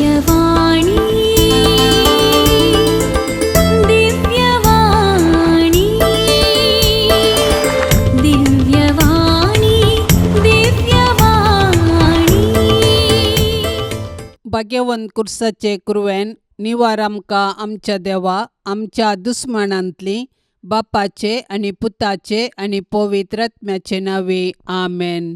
दिव्यवाणी, दिव्यवाणी, दिव्यवाणी, दिव्यवाणी. भाग्यवंत कुर्साचे कुरवेन निवार आमकां आमच्या देवा आमच्या दुस्मानांतली बापाचे आनी पुताचे आनी पवित्र आत्म्याचे नांवे आमेन.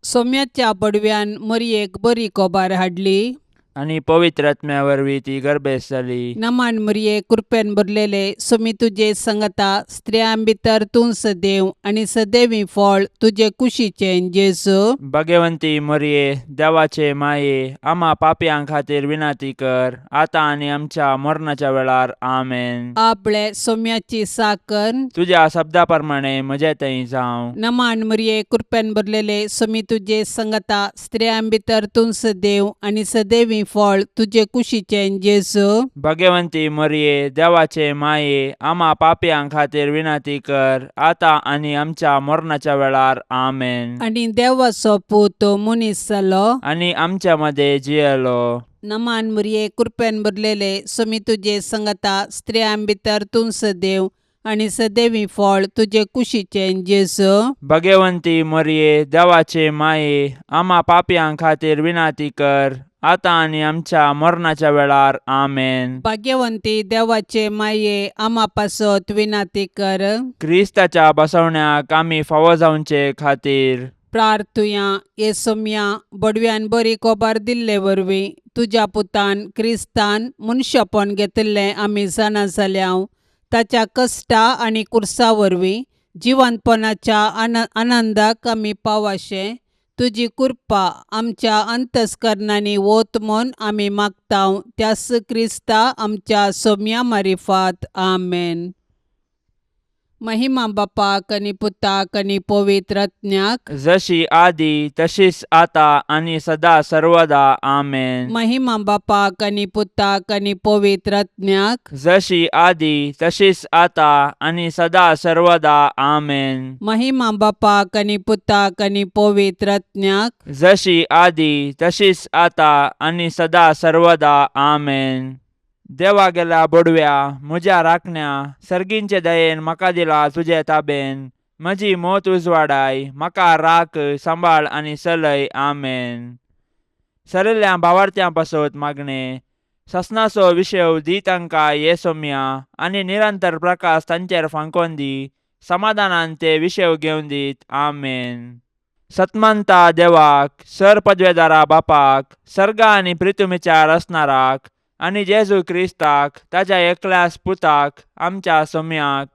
सोम्याच्या बडव्यान मरयेक बरी कोबार हाडली. आनी पवित्र आत्म्या वरवीं ती गर्भेस्त जाली. नमान मरये, कृपेन भरलेले, सोमी तुजे संगता, स्त्रियां भितर तूं सदैव आनी सदैवी फळ तुजे कुशीचें जेजू. भगवंती मरये, देवाचे माये, आमा पापयां खातीर विनंती कर, आतां आनी आमच्या मरणाच्या वेळार. आमेन. आपले सोम्याची साकर. तुज्या शब्दा प्रमाणे म्हजे थंय जावं. नमान मरये, कृपेन भरलेले, सोमी तुजे संगता, स्त्रियां भितर तूं सदैव आनी सदैवी फळ तुजे कुशीचें जेजू. भगवंती मरये, देवाचे माये, आमा पापयां खातीर विनंती कर, आतां आनी आमच्या मरणाच्या वेळार. आमेन. आनी देवाचो पूत मनीस जालो. आनी आमच्या मदें जियेलो. नमान मरये, कृपेन भरलेले, सोमी तुजे संगता, स्त्रियां भितर तूं सदैव आनी सदैवी फळ तुजे कुशीचें जेजू. भगवंती मरये, देवाचे माये, आमा पापयां खातीर विनंती कर, आतां आनी आमच्या मरणाच्या वेळार. आमेन. भाग्यवंती देवाचे माये, आमा पासत विनाती कर. क्रिस्ताच्या बसवण्याक आमी फावो जावचे खातीर. प्रार्थुया. हे सोम्या, बडव्यान बरी कोबार दिल्ले वरवीं तुज्या पुतान क्रिस्तान मनशापण घेतिल्लें आमी जाणा जाल्या. ताच्या कश्टा आनी कुर्सा वरवीं जिवंतपणाच्या आनंदाक आमी पावाशें तुजी कृपा आमच्या अंतस्करणांनी वत म्हूण आमी मागता, त्यास क्रिस्ता आमच्या सोम्या मारिफात. आमेन. महिमा बापाक आनी पुताक आनी पवित्र आत्म्याक. जशी आदी तशीच आता आनी सदा सर्वदा. आमेन. महिमा बापाक आनी पुताक आनी पवित्र आत्म्याक. जशी आदी तशीच आता आनी सदा सर्वदा. आमेन. महिमा बापाक आनी पुताक आनी पवित्र आत्म्याक. जशी आदी तशीच आता आनी सदा सर्वदा. आमेन. देवा गेल्या बोडव्या, म्हज्या राखण्या, सर्गींचे दयेन म्हाका दिला तुजे ताबेन. म्हजी मोत उजवाडाय, म्हाका राख, सांबाळ आनी चलय. आमेन. सरिल्ल्या भावार्थ्यां पासत मागणें. ससनाचो विशेव दी तांकां ये सोम्या, आनी निरंतर प्रकाश तांचेर फांकोन दी. समाधानान ते विशेव घेवन दीत. आमेन. सतमंता देवाक, सर पदवेदारा बापाक, सर्गा आनी प्रितुमीच्या रचणाराक, आनी जेजू क्रिस्ताक, ताच्या एकल्याच पुताक, आमच्या सोम्याक,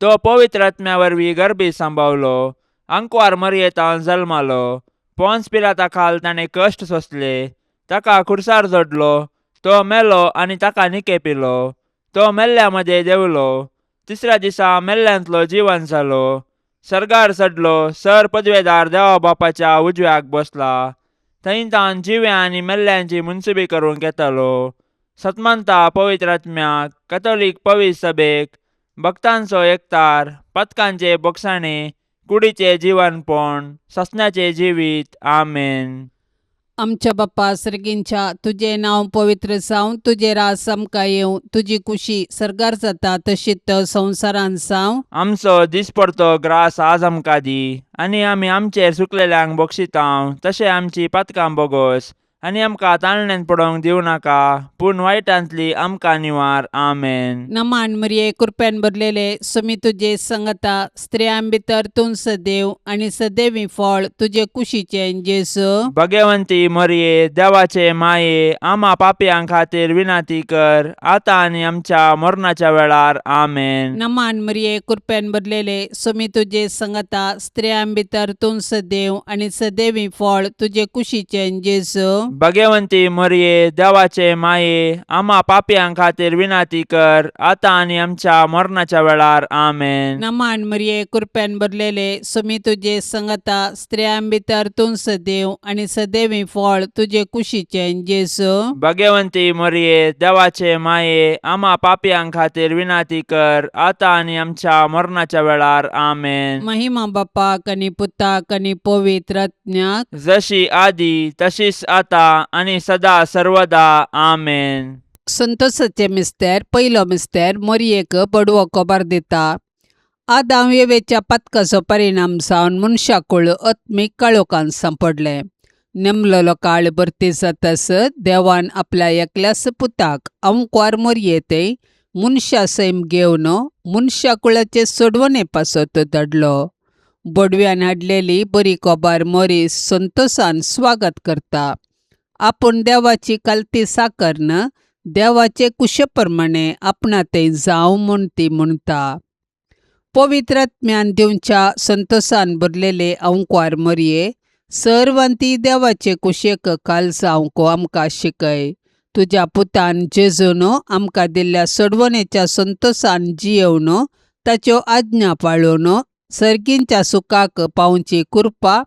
तो पवित्र आत्म्या वरवीं गर्भी सांबावलो, आंकवार मरयेतान जल्मालो, पोन्स पिलाता खाल ताणें कश्ट सोंसले, ताका खुर्सार जोडलो, तो मेलो आनी ताका निकेपिलो, तो मेल्ल्या मदें देंवलो, तिसऱ्या दिसा मेल्ल्यांतलो जिवन जालो, सर्गार चडलो, सर पदवेदार देवा बापाच्या उजव्याक बसला, थंय तावन जिव्या आनी मेल्ल्यांची मुनसुबी करूंक येतालो. सतमंता पवित्र आत्म्याक, कथोलीक पवित्र सभेक, भक्तांचो एकतार, पथकांचे बोगसाणे, कुडीचे जिवनपण, ससण्याचे जिवीत. आमेन. आमच्या बाप्पा सर्गींच्या, तुजें नांव पवित्र जावं, तुजें राज आमकां येवं, तुजी कुशी सर्गार जाता तशीच संवसारांत जावं. आमचो दिसपडतो ग्रास आज आमकां दी, आनी आमी आमचेर चुकलेल्यांक बक्षितांव तशें आमची पातकां बोगोस, आनी आमकां ताळण्यांत पडोवंक दिवं नाका, पूण वायटांतली आमकां निवार. आमेन. नमान मरिये, कृपेन भरलेले, सुमी तुजे संगता, स्त्रियां भितर तूं सदैव आनी सदैवी फळ तुजे कुशीचें जेजू. भगवंती मरिये, देवाचे माये, आमा पापयां खातीर विनंती कर, आतां आनी आमच्या मरणाच्या वेळार. आमेन. नमान मरिये, कृपेन भरलेले, सुमी तुजे संगता, स्त्रियां भितर तूं सदैव आनी सदैवी फळ तुजे कुशीचें जेजू. भगवंती मोरये देवाचे माये आम्हा पापयां खातीर विनंती कर आतां आनी आमच्या मरणाच्या वेळार. आमेन. नमान मरिये, कृपेन भरलेले, सुमी तुजे संगता, स्त्रियां भितर तूं सदैव आनी सदैवी फळ तुजे कुशीचें जेजू. भगवंती मोरये, देवाचे माये, आम्हा पापयां खातीर विनंती कर आतां आनी आमच्या मरणाच्या वेळार. आमेन. महिमा बापाक आनी पुताक आनी पवित्र आत्म्याक. जशी आदी तशीच आता आनी सदा सर्वदा. आमेन. संतोषाचे मिस्तेर. पयलो मिस्तेर, मोरयेक बडवो खबर दिता. आदाम येवेच्या पातकाचो परिणाम जावन मनशाकूळ आत्मीक काळोखान सांपडलें. नेमलेलो काळ भरती जातास देवान आपल्या एकल्याच पुताक अंकवार मोरये ते मनशा सैम घेवन मनशाकुळाचे सोडवणे पासत धाडलो. बडव्यान हाडलेली बरी खबर मोरी संतोषान स्वागत करता. आपूण देवाची कालती साकरन देवाचे कुशे प्रमाणे आपणा तें जावं म्हूण ती म्हणटा. पवित्र आत्म्यान दिवच्या संतोषान भरलेले अंकवार मोरये, सर्वांती देवाचे कुशेक काल जावंक आमकां शिकय. तुज्या पुतान जेजून आमकां दिल्ल्या सोडवणेच्या संतोषान जियेवन ताच्यो आज्ञा पाळून सर्गींच्या सुखाक पावची कृपा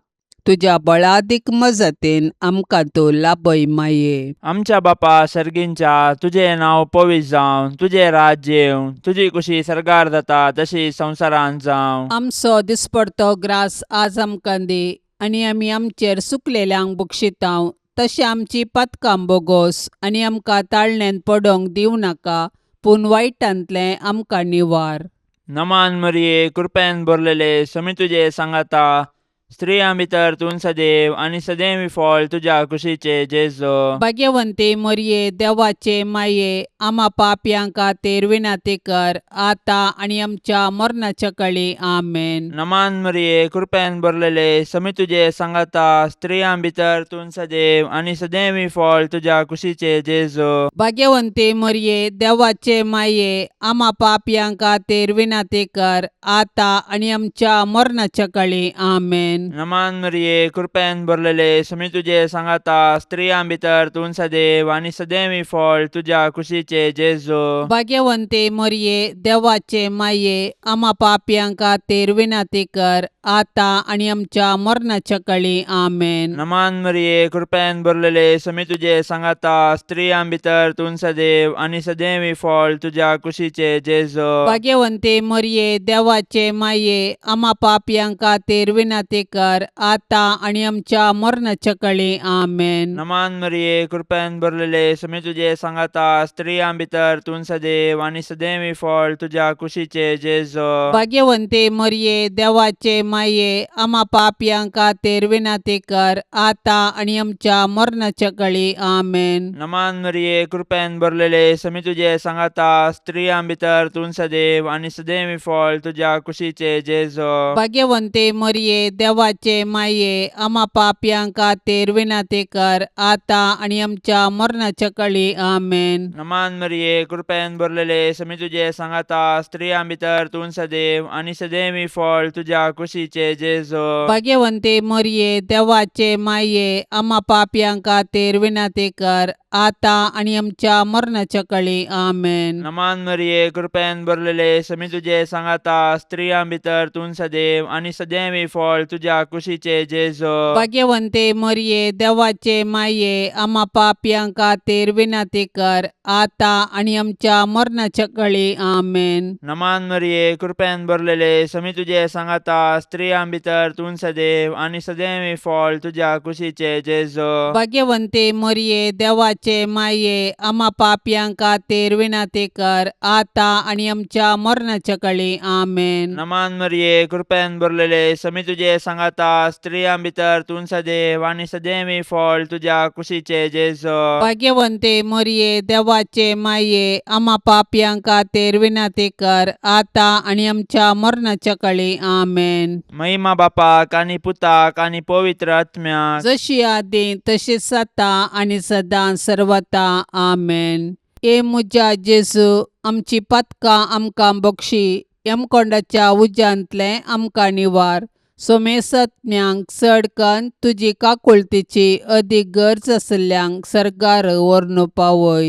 तुज्या बळादीक मजतीन आमकां तूं लाभय माये. आमच्या बापा सर्गींच्या, तुजें नांव पवित्र जावं, तुजें राज्य येवं, तुजी कुशी सर्गार जाता तशी संवसारांत जावं. आमचो दिसपडतो ग्रास आज आमकां दी आनी आमी आमचेर सुकलेल्यांक बक्षितांव तशें आमची पातकां बोगोस आनी आमकां ताळण्यांत पडोंक दिवं नाका, पूण वायटांतलें आमकां निवार. नमान मरिये, कृपेन भरलेले, समी तुजे सांगाता, स्त्रियां भितर तूं सदैव आनी सदैव फळ तुज्या कुशीचे जेजो. भाग्यवंती मोरये, देवाचे माये, आमा पापयां खातीर विनंती कर आतां आनी आमच्या मरणाच्या कळी. आमेन. नमान मरिये, कृपेन भरलेले, समी तुजे सांगाता, स्त्रियां भितर तूं सदैव आनी सदैव फळ तुज्या कुशीचे जेजो. भाग्यवंती मोरये, देवाचे माये, आमा पापयां खातीर विनंती कर आतां आनी आमच्या मरणाच्या कळी. आमेन. नमान मरिये, कृपेन भरलेले, समी तुजे सांगाता, स्त्रियां भितर तूं सदैव आनी सदैव फळ तुज्या कुशीचे जेजो. भाग्यवंती मोरये, देवाचे माये, आमा पापयां खातीर विनंती कर आतां आनी आमच्या मरणाच्या कळी. आमेन. नमान मरिये, कृपेन भरलेले, समी तुजे सांगाता, स्त्रियां भितर तूं सदैव आनी सदैव फळ तुज्या कुशीचे जेजो. भाग्यवंती मोरये, देवाचे माये, आमा पापयां खातीर विनंती कर आतां आनी आमच्या मरणाच्या कळी. आमेन. नमान मरिये, कृपेन भरलेले, समी तुजे सांगाता, स्त्रियां भितर तूं सदैव आनी सदैव फळ तुज्या कुशीचे जेजो. भाग्यवंती मोरये, देवाचे माये, आमा पापयां खातीर विनंती कर आतां आनी आमच्या मरणाच्या कळी. आमेन. नमान मरिये, कृपेन भरलेले, समी तुजे सांगाता, स्त्रियां भितर तूं सदैव आनी सदैव फळ तुज्या कुशीचे जेजो. भाग्यवंती मोरये, देवाचे माये, आमा पापयां खातीर विनंती कर आतां आनी आमच्या मरणाच्या कळी. आमेन. नमान मरिये, कृपेन भरलेले, समी तुजे सांगाता, स्त्रियां भितर तूं सदैव आनी सदैव फळ तुज्या कुशीचे जेजो. भाग्यवंती मोरये, देवाचे माये, आमा पापयां खातीर विनंती कर आतां आनी आमच्या मरणाच्या कळी. आमेन. नमान मरिये, कृपेन भरलेले, समी तुजे सांगाता, स्त्रियां भितर तूं सदैव आनी सदैव फळ तुज्या कुशीचे जेजो. भाग्यवंती मोरये, देवाचे माये, आमा पापयां खातीर विनंती कर आतां आनी आमच्या मरणाच्या कळी. आमेन. नमान मरिये, कृपेन भरलेले, समी तुजे सांगाता, स्त्रियां भितर तूं सदैव आनी सदैव फळ तुज्या कुशीचे जेजो. भाग्यवंती मोरये, देवाचे माये, आमा पापयां खातीर विनंती कर आतां आनी आमच्या मरणाच्या कळी. आमेन. नमान मरिये, कृपेन भरलेले, समी तुजे सांगाता, स्त्रियां भितर तूं सदैव आनी सदैव फळ तुज्या कुशीचे जेजो. भाग्यवंती मोरये, देवाचे माये, आमा पापयां खातीर विनंती कर आतां आनी आमच्या मरणाच्या कळी. आमेन. महिमा बापाक आनी पुताक आनी पवित्र आत्म्याक. जशी आदी तशीच आतां आनी सदां सर्वता. आमेन. ए म्हज्या जेजू, आमची पातकां आमकां बक्षी, यमकोंडाच्या उज्यांतलें आमकां निवार, सोमेसत्म्यांक चड कन्न तुजी काकुळतीची अदीक गरज आशिल्ल्यांक सर्गार व्हरून पावय.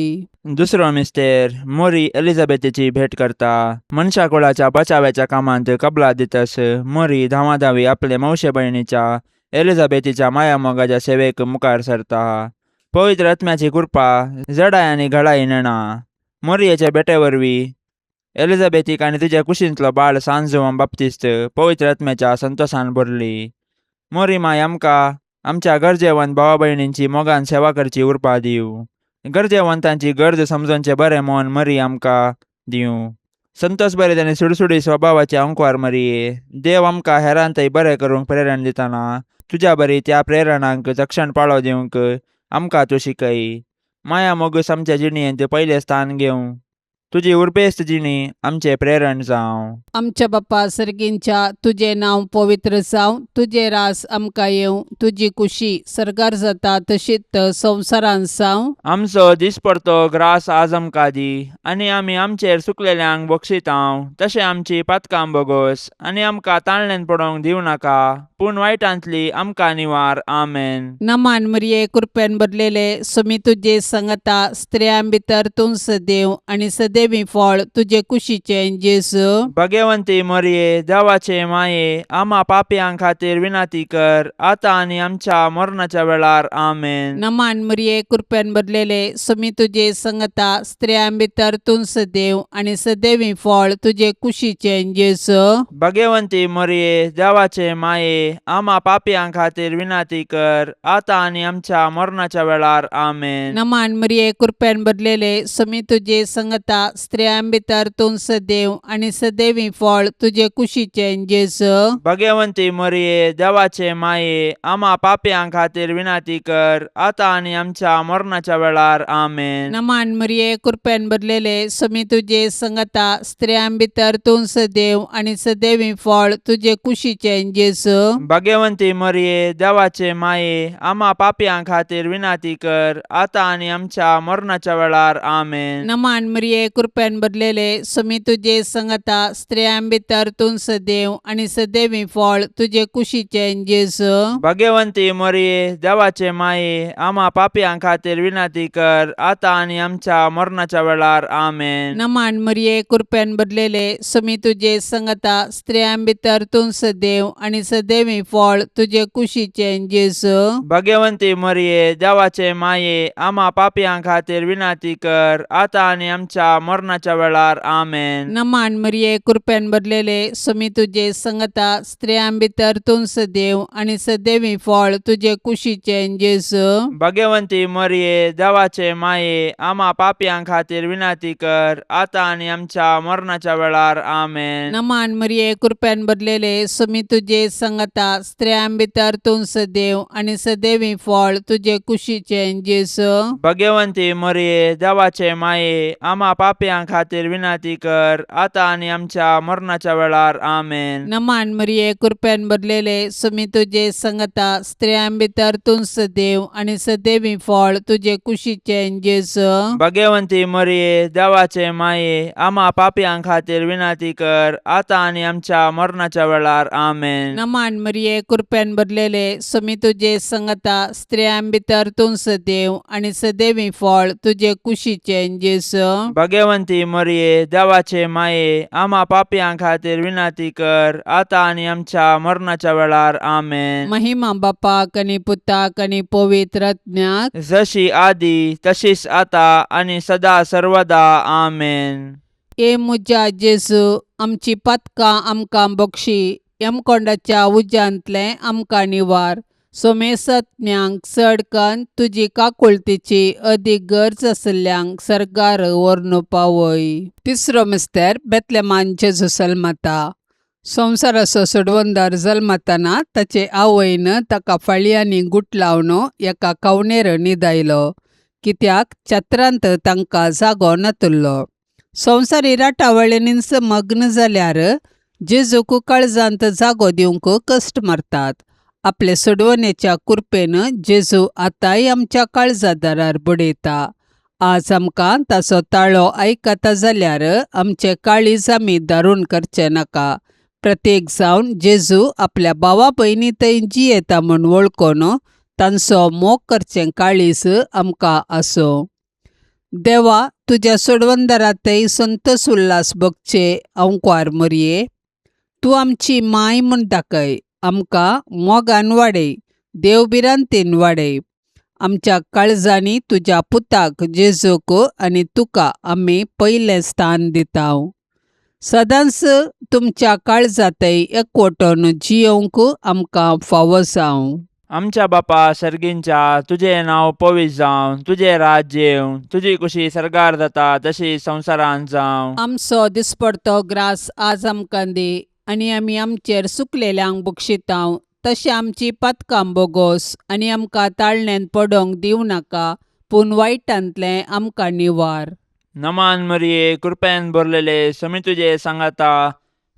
दुसरो मिस्तेर मोरी एलिझाबेथीची भेट करता. मनशा कुळाच्या बचाव्याच्या कामांत कबला दितस मोरी धांवाधावी आपले मावशे भयणीच्या एलिझाबेथीच्या मायामोगाच्या सेवेक मुखार सरता. पवित्र आत्म्याची कृपा जडाय आनी घडाय नेणा. मोरयेच्या भेटे वरवीं एलिझाबेथीक आनी तिच्या कुशींतलो बाळ सान जुवान बाप्तिस्त पवित्र आत्म्याच्या संतोसान भरली. मोरी माय आमकां आमच्या गरजेवंत भावा भयणींची मोगान सेवा करची उर्बा दिवं. गरजेवंतांची गरज समजोवचें बरें मन मरी आमकां दिवं. संतोस बरें आनी सुडसुडी स्वभावाचे अंकवार मरये, देव आमकां हेरांतय बरें करूंक प्रेरण दितना तुज्या बरी त्या प्रेरणांक तक्षण पाळो दिवंक आमकां तूं शिकय. माया मोगूस आमच्या जिणेंत पयलें स्थान घेवं. तुजी उर्बेस्त जिणी आमचें प्रेरण जावं. आमच्या बापा सर्गींच्या तुजें नांव पवित्र जावं, तुजें रास आमकां येवं, तुजी कुशी सर्गार जाता तशीच संवसारांत जावं. आमचो दिसपडतो ग्रास आज आमकां दी आनी आमी आमचेर चुकलेल्यांक बक्षितांव तशें आमची पातकां बोगोस आनी आमकां ताणल्यान पडोवंक दिवं नाका पूण वायटांतली आमकां निवार. आमेन. नमान मरिये, कृपेन भरलेले, सुमी तुजे संगता, स्त्रियां भितर तूं सदैव आनी सदैवी फळ तुजे कुशीचें जेजू. भगवंती मोरये, देवाचे माये, आमा पापयां खातीर विनंती कर आतां आनी आमच्या मरणाच्या वेळार. आमेन. नमान मरिये, कृपेन भरलेले, सुमी तुजे संगता, स्त्रियां भितर तूं सदैव आनी सदैवी फळ तुजे कुशीचें जेजू. भगवंती मोरये, देवाचे माये, आमा पापयां खातीर विनंती कर आतां आनी आमच्या मरणाच्या वेळार. आमेन. नमान मरिये, कृपेन भरलेले, सुमी तुजे संगता, स्त्रियां भितर तूं सदैव आनी सदैवी फळ तुजे कुशीचें जेजू. भगवंती मोरये, देवाचे माये, आमा पापयां खातीर विनंती कर आतां आनी आमच्या मरणाच्या वेळार. आमेन. नमान मरिये, कृपेन भरलेले, सुमी तुजे संगता, स्त्रियां भितर तूं सदैव आनी सदैवी फळ तुजे कुशीचें जेजू. भगवंती मोरये, देवाचे माये, आमा पापयां खातीर विनंती कर आतां आनी आमच्या मरणाच्या वेळार. आमेन. नमान मरिये, कृपेन भरलेले, सुमी तुजे संगता, स्त्रियां भितर तूं सदैव आनी सदैवी फळ तुजे कुशीचें जेजू. भगवंती मोरये, देवाचे माये, आमा पापयां खातीर विनंती कर आतां आनी आमच्या मरणाच्या वेळार. आमेन. नमान मरिये, कृपेन भरलेले, सुमी तुजे संगता, स्त्रियां भितर तूं सदैव आनी सदैवी फळ तुजे कुशीचें जेजू. भगवंती मोरये, देवाचे माये, आमा पापयां खातीर विनंती कर आतां आनी आमच्या मरणाच्या वेळार. आमेन. नमान मरिये, कृपेन भरलेले, सुमी तुजे संगता, स्त्रियां भितर तूं सदैव आनी सदैवी फळ तुजे कुशीचें जेजू. भगवंती मोरये, देवाचे माये, आमा पापयां खातीर विनंती कर आतां आनी आमच्या मरणाच्या वेळार. आमेन. नमान मरिये, कृपेन भरलेले, सुमी तुजे संगता, स्त्रियां भितर तूं सदैव आनी सदैवी फळ तुजे कुशीचें जेजू. भगवंती मोरये, देवाचे माये, आमा पापयां खातीर विनंती कर आतां आनी आमच्या मरणाच्या वेळार. आमेन. नमान मरिये, कृपेन भरलेले, सुमी तुजे संगता, स्त्रियां भितर तूं सदैव आनी सदैवी फळ तुजे कुशीचें जेजू. भगवंती मोरये, देवाचे माये, आमा पापयां खातीर विनंती कर आतां आनी आमच्या मरणाच्या वेळार. आमेन. नमान मरिये, कृपेन भरलेले, सुमी तुजे संगता, स्त्रियां भितर तूं सदैव आनी सदैवी फळ तुजे कुशीचें जेजू. भगवंती मोरये, देवाचे माये, आमा पापयां खातीर विनंती कर आतां आनी आमच्या मरणाच्या वेळार. आमेन. महिमा बापाक आनी पुताक आनी पवित्र आत्म्याक. जशी आदी तशीच आता आनी सदा सर्वदा. आमेन. ए म्हज्या जेजू, आमची पातकां आमकां बक्षी, यमकोंडाच्या उज्यांतलें आमकां निवार, सोमेसत्म्यांक चड कन्न तुजी काकुळतीची अदीक गरज आशिल्ल्यांक सर्गार व्हरून पावय. तिसरो मिस्तेर बेतलेमान जेजू जल्मता. संवसाराचो सोडवणदार जल्मतना ताचे आवयन ताका फाळयांनी गुठलावन एका कवणेर न्हिदायलो, कित्याक छत्रांत तांकां जागो नातुल्लो. संवसारी राटावळींनीच मग्न जाल्यार जेजूक काळजांत जागो दिवंक कश्ट मारतात. आपले सोडवणेच्या कुरपेन जेजू आतांय आमच्या काळजा दारार बडयता. आज आमकां ताचो ताळो आयकता जाल्यार आमचे काळीज आमी दारून करचें नाका. प्रत्येक जावन जेजू आपल्या भावा भयणी थंय जियेता म्हूण वळखून तांचो मोग करचें काळीज आमकां आसूं. देवा, तुज्या सोडवंदरातय संतोस उल्हास भोगचे अंकवार मोरये, तूं आमची माय म्हूण दाखय. आमकां मोगान वाडय, देवभिरांतेन वाडय. आमच्या काळजांनी तुज्या पुताक जेजूक आनी तुका आमी पयलें स्थान दिता. सदांच तुमच्या काळजांतय एकवटून जियोवंक आमकां फावो जावं. आमच्या बापा सर्गींच्या, तुजें नांव पवित्र जावं, तुजें राज्य येवं, तुजी कुशी सर्गार जाता तशी संवसारांत जावं. आमचो दिसपडतो ग्रास आज आमकां दी आनी आमी आमचेर सुकलेल्यांक बक्षितांव तशें आमची पातकां बोगोस आनी आमकां ताळण्यांत पडोंक दिवं नाका, पूण वायटांतलें आमकां निवार. नमान मरिये, कृपेन भरलेले, समी तुजे सांगाता,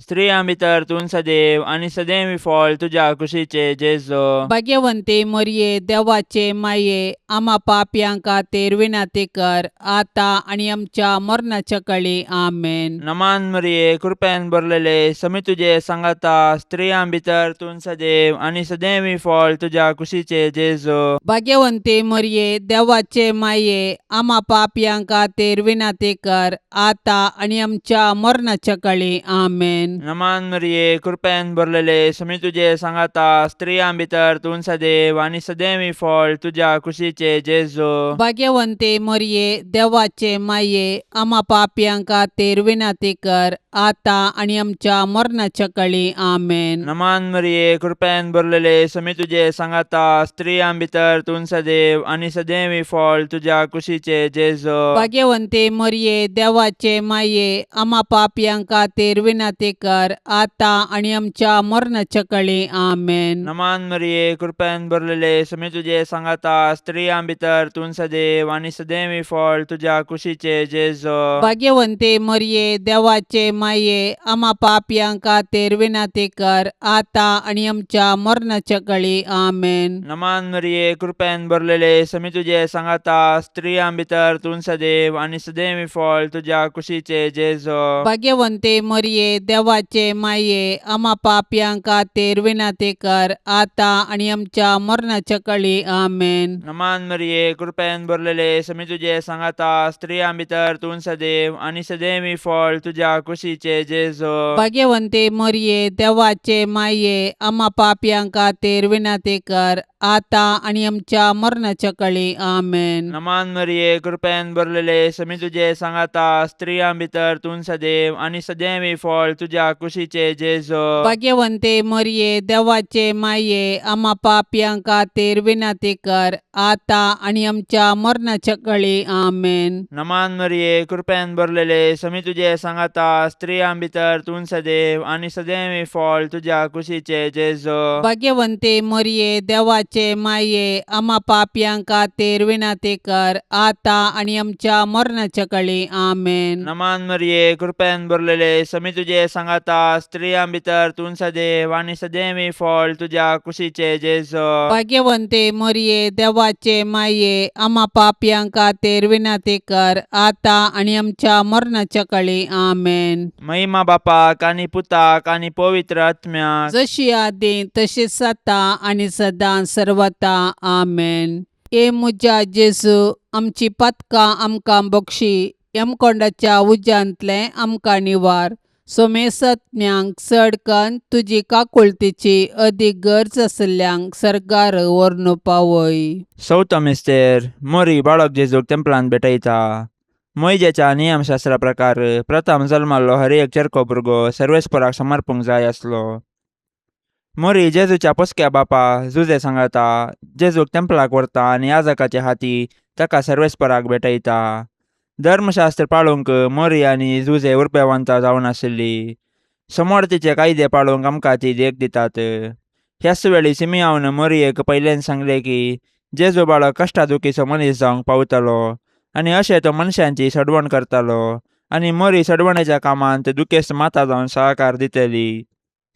स्त्रियां भितर तूं सदैव आनी सदैव फळ तुज्या कुशीचे जेजो. भाग्यवंती मोरये, देवाचे माये, आमा पापयां खातीर विनंती कर, आतां आनी आमच्या मरणाच्या कळी. आमेन. नमान मरिये, कृपेन भरलेले, समी तुजे सांगाता, स्त्रियां भितर तूं सदैव आनी सदैव फळ तुज्या कुशीचे जेजो. भाग्यवंती मोरये, देवाचे माये, आमा पापयां खातीर विनंती कर, आतां आनी आमच्या मरणाच्या कळी. आमेन. नमान मरिये, कृपेन भरलेले, समी तुजे सांगाता, स्त्रियां भितर तूं सदैव आनी सदैव फळ तुज्या कुशीचे जेजो. भाग्यवंती मोरये, देवाचे माये, आमा पापयां खातीर विनंती कर, आतां आनी आमच्या मरणाच्या कळी. आमेन. नमान मरिये, कृपेन भरलेले, समी तुजे सांगाता, स्त्रियां भितर तूं सदैव आनी सदैव फळ तुज्या कुशीचे जेजो. भाग्यवंती मोरये, देवाचे माये, आमा पापयां खातीर विनंती कर, आतां आनी आमच्या मरणाच्या कळी. आमेन. नमान मरिये, कृपेन भरलेले, समी तुजे सांगाता, स्त्रियां भितर तूं सदैव आनी सदैव फळ तुज्या कुशीचे जेजो. भाग्यवंती मोरये, देवाचे माये, आमा पापयां खातीर विनंती कर, आतां आनी आमच्या मरणाच्या कळी. आमेन. नमान मरिये, कृपेन भरलेले, समी तुजे सांगाता, स्त्रियां भितर तूं सदैव आनी सदैव फळ तुज्या कुशीचे जेजो. भाग्यवंती मोरये, देवाचे माये, आमा पापयां खातीर विनंती कर, आतां आनी आमच्या मरणाच्या कळी. आमेन. नमान मरिये, कृपेन भरलेले, समी तुजे सांगाता, स्त्रियां भितर तूं सदैव आनी सदैव फळ तुज्या कुशीचे जेजो. भाग्यवंती मोरये, देवाचे माये, आमा पापयां खातीर विनंती कर, आतां आनी आमच्या मरणाच्या कळी. आमेन. नमान मरिये, कृपेन भरलेले, समी तुजे सांगाता, स्त्रियां भितर तूं सदैव आनी सदैव फळ तुज्या कुशीचे जेजो. भाग्यवंती मोरये, देवाचे माये, आमा पापयां खातीर विनंती कर, आतां आनी आमच्या मरणाच्या कळी. आमेन. नमान मरिये, कृपेन भरलेले, समी तुजे सांगाता, स्त्रियां भितर तूं सदैव आनी सदैव फळ तुज्या कुशीचे जेजो. भाग्यवंती मोरये, देवाचे माये, आमा पापयां खातीर विनंती कर, आतां आनी आमच्या मरणाच्या कळी. आमेन. नमान मरिये, कृपेन भरलेले, समी तुजे सांगाता, स्त्रियां भितर तूं सदैव आनी सदैव फळ तुज्या कुशीचे जेजो. भाग्यवंती मोरये, देवाचे माये, आमा पापयां खातीर विनंती कर, आतां आनी आमच्या मरणाच्या कळी. आमेन. महिमा बापाक आनी पुताक आनी पवित्र आत्म्याक, जशी आदी तशीच आतां आनी सदां सर्वता. आमेन. ए म्हज्या जेजू, आमची पातकां आमकां बक्षी, यमकोंडाच्या उज्यांतलें आमकां निवार, सोमेसत्म्यांक चड कन्न तुजी काकुळतीची अदीक गरज आशिल्ल्यांक सर्गार व्हरून पावय. चवथो मिस्तेर, मोरी बाळक जेजूक तेंपलांत भेटयता. मोयजेच्या नियमशास्त्रा प्रकार प्रथम जल्माल्लो हर एक चेरको भुरगो सर्वेस्पराक समर्पूंक जाय आसलो. मोरी जेजूच्या पोसक्या बापा जुजे सांगाता जेजूक तेंपलाक व्हरता आनी याजकाचे हाती ताका सर्वेस्पराक भेटयता. धर्मशास्त्र पाळूंक मोरी आनी जुजे उर्बेवंत जावन आशिल्ली. समोर तिचे कायदे पाळूंक आमकां ती देख दितात. ह्याच वेळी सिमियावन मोरयेक पयल्यान सांगले की जेजू बाळक कश्टा दुखीचो मनीस जावंक पावतलो आनी अशें तो मनशांची सडवण करतालो आनी मोरी सडवणेच्या कामांत दुखेस्त माता जावन सहकार दितली.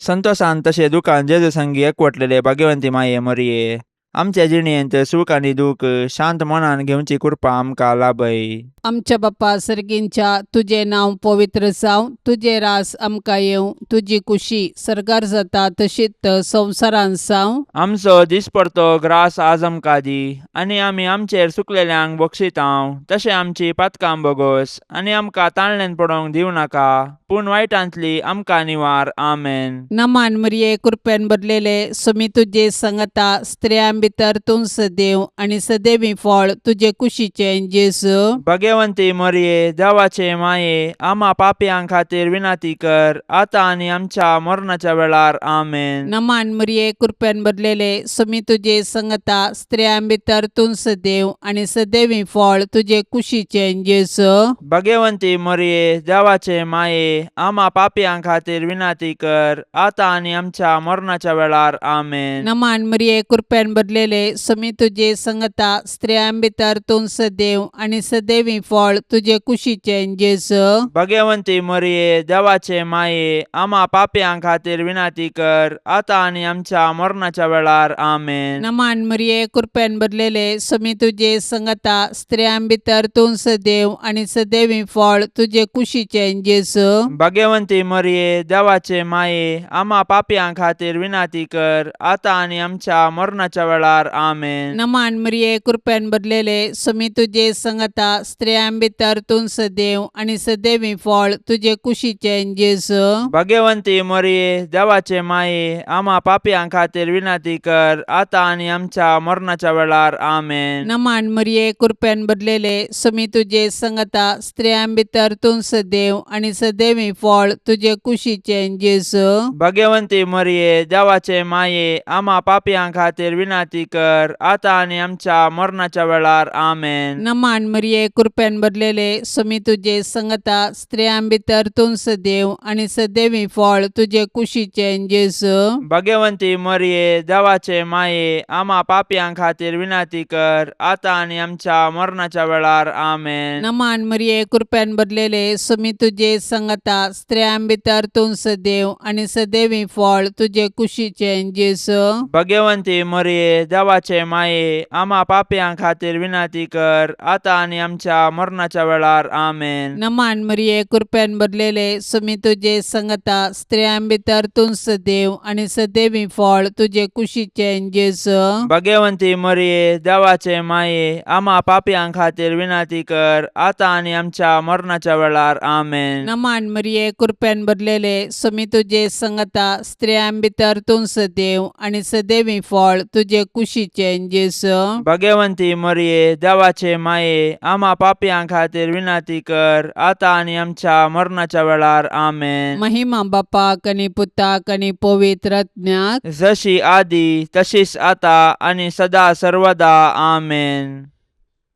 संतोसान तशें दुकान जेजू संगी एकवटलेले भाग्यवंती माये मोरये, आमच्या जिणेंत सूख आनी दूख शांत मनान घेवची कृपा आमकां लाभय. आमच्या बापा सर्गींच्या तुजें नांव पवित्र जावं, तुजें रास आमकां येवं, तुजी कुशी सर्गार जाता तशीच संवसारांत जावं. आमचो दिसपडतो ग्रास आज आमकां दी आनी आमी आमचेर चुकलेल्यांक बक्षितांव तशें आमची पातकां बोगोस आनी आमकां ताळण्यान पडोवंक दिवं नाका पूण वायटांतली आमकां निवार. आमेन. नमान मरिये, कृपेन भरलेले, सुमी तुजे संगता, स्त्रियां भितर तूं सदैव आनी सदैवी फळ तुजे कुशीचें जेजू. भगवंती मरिये, देवाचे माये, आमा पापयां खातीर विनंती कर आतां आनी आमच्या मरणाच्या वेळार. आमेन. नमान मरिये, कृपेन भरलेले, सुमी तुजे संगता, स्त्रियां भितर तूं सदैव आनी सदैवी फळ तुजे कुशीचें जेजू. भगवंती मरिये, देवाचे माये, आमा पापयां खातीर विनंती कर आतां आनी आमच्या मरणाच्या वेळार. आमेन. नमान मरिये, कृपेन भरलेले, सुमी तुजे संगता, स्त्रियां भितर तूं सदैव आनी सदैवी फळ तुजे कुशीचें जेजू. भगवंती मरिये, देवाचे माये, आमा पापयां खातीर विनंती कर आतां आनी आमच्या मरणाच्या वेळार. आमेन. नमान मरिये, कृपेन भरलेले, सुमी तुजे संगता, स्त्रियां भितर तूं सदैव आनी सदैवी फळ तुजे कुशीचें जेजू. भगवंती मरिये, देवाचे माये, आमा पापयां खातीर विनंती कर आतां आनी आमच्या मरणाच्या वेळार. आमेन. नमान मरिये, कृपेन भरलेले, सुमी तुजे संगता, स्त्रियां भितर तूं सदैव आनी सदैवी फळ तुजे कुशीचें जेजू. भगवंती मरिये, देवाचे माये, आमा पापयां खातीर विनंती कर आतां आनी आमच्या मरणाच्या वेळार. आमेन. नमान मरिये, कृपेन भरलेले, सुमी तुजे संगता, स्त्रियां भितर तूं सदैव आनी सदैवी फळ तुजे कुशीचें जेजू. भगवंती मरिये, देवाचे माये, आमा पापयां खातीर विनंती कर आतां आनी आमच्या मरणाच्या वेळार. आमेन. नमान मरिये, कृपेन भरलेले, सुमी तुजे संगता, स्त्रियां भितर तूं सदैव आनी सदैवी फळ तुजे कुशीचें जेजू. भगवंती मरिये, देवाचे माये, आमा पापयां खातीर विनंती कर आतां आनी आमच्या मरणाच्या वेळार. आमेन. नमान मरिये, कृपेन भरलेले, सुमी तुजे संगता, स्त्रियां भितर तूं सदैव आनी सदैवी फळ तुजे कुशीचें जेजू. भगवंती मरिये, देवाचे माये, आमा पापयां खातीर विनंती कर आतां आनी आमच्या मरणाच्या वेळार. आमेन. नमान मरिये, कृपेन भरलेले, सुमी तुजे संगता, स्त्रियां भितर तूं सदैव आनी सदैवी फळ तुजे कुशीचें जेजू. भगवंती मरिये, देवाचे माये, आमा पापयां खातीर विनंती कर आतां आनी आमच्या मरणाच्या वेळार. आमेन. नमान मरिये, कृपेन भरलेले, सुमी तुजे संगता, स्त्रियां भितर तूं सदैव आनी सदैवी फळ तुजे कुशीचें जेजू. भगवंती मरिये, देवाचे माये, आमा पापयां खातीर विनंती कर आतां आनी आमच्या मरणाच्या वेळार. आमेन. महिमा बापाक आनी पुताक आनी पवित्र आत्म्याक. जशी आदी तशीच आता आनी सदा सर्वदा. आमेन.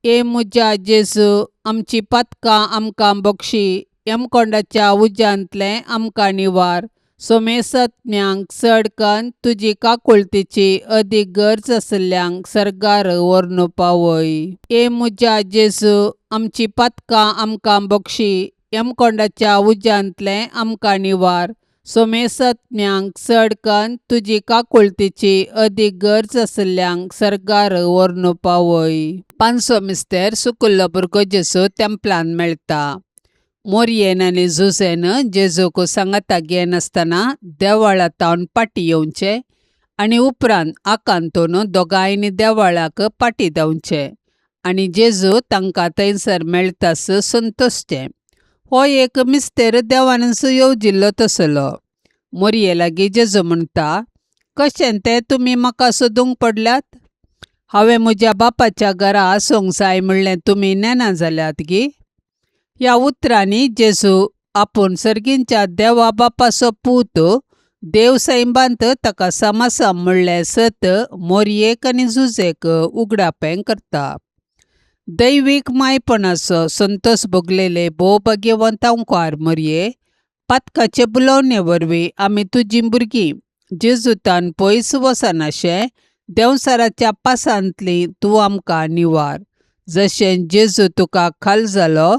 ए म्हज्या जेजू, आमची पातकां आमकां बक्षी, यमकोंडाच्या उज्यांतलें आमकां निवार, सोमेसत्म्यांक चडकन तुजी काकुळतीची अदीक गरज आशिल्ल्यांक सर्गार व्हरून पावय. ए म्हज्या जेजू, आमची पातकां आमकां बक्षी, यमकोंडाच्या उज्यांतलें आमकां निवार, सोमेसत्म्यांक चडकन तुजी काकुळतीची अदीक गरज आशिल्ल्यांक सर्गार व्हरून पावय. पांचवो मिस्तेर, सुकुल्लो भुरगो जेजू तेंपलान मेळटा. मोरयेन आनी जुझेन जेजूक सांगाता घेनासतना देवळा तावन फाटीं येवचें आनी उपरांत आकांतून दोगांयनी देवळाक फाटीं धांवचें आनी जेजू तांकां थंयसर मेळटास संतोशचें. हो एक मिस्तेर देवानच येवजिल्लो तसलो. मोरये लागीं जेजू म्हणटा, कशें तें तुमी म्हाका सोदूंक पडल्यात? हांवें म्हज्या बापाच्या घरा आसूंक जाय म्हणलें तुमी नेणा जाल्यात गी? ह्या उतरांनी जेजू आपूण सर्गींच्या देवा बापाचो पूत, देव सैबांत ताका समासा म्हणलें सत मोरयेक आनी जुजेक उगडापें करता. दैवीक मायपणाचो संतोश भोगलेले भोव भाग्यवंत अंकार मोरये, पातकाचे बुलोवणे वरवीं आमी तुजीं भुरगीं जेजुतान पयस वचनाशें देंवचाराच्या पासांतली तूं आमकां निवार. जशें जेजू तुका खाल जालो